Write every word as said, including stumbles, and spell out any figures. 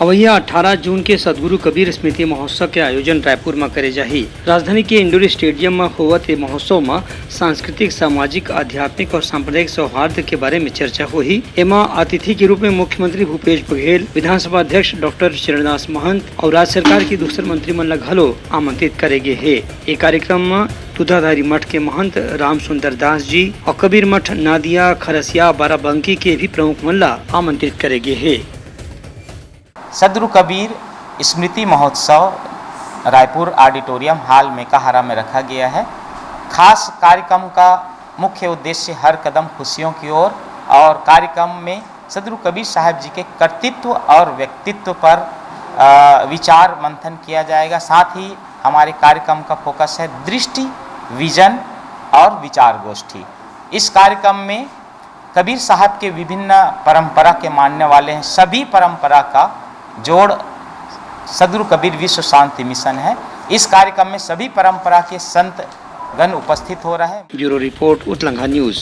अवइया अठारह जून के सतगुरु कबीर स्मृति महोत्सव के आयोजन रायपुर म करे जाही। राजधानी के इंडोर स्टेडियम म होवत ए महोत्सव म सांस्कृतिक, सामाजिक, आध्यात्मिक और सांप्रदायिक सौहार्द के बारे में चर्चा होही। एमा अतिथि के रूप में मुख्यमंत्री भूपेश बघेल, विधानसभा अध्यक्ष डॉक्टर चरणदास महंत और राज्य सरकार के दूसर मंत्री मन ल घलो आमंत्रित करे गे हे। ए कार्यक्रम म तुधाधारी मठ के महंत रामसुंदर दास जी और कबीर मठ नादिया, खरसिया, बाराबंकी के भी प्रमुख मन ल आमंत्रित करे गे हे। सदगुरु कबीर स्मृति महोत्सव रायपुर ऑडिटोरियम हॉल मेकाहारा में रखा गया है। खास कार्यक्रम का मुख्य उद्देश्य हर कदम खुशियों की ओर और कार्यक्रम में सदगुरु कबीर साहब जी के कर्तृत्व और व्यक्तित्व पर अ, विचार मंथन किया जाएगा। साथ ही हमारे कार्यक्रम का फोकस है दृष्टि, विजन और विचार गोष्ठी। इस कार्यक्रम में कबीर साहब के विभिन्न परंपरा के मानने वाले हैं, सभी परंपरा का जोड़ सदगुरु कबीर विश्व शांति मिशन है। इस कार्यक्रम में सभी परंपरा के संत गण उपस्थित हो रहे हैं। Bureau report, Utlangha news.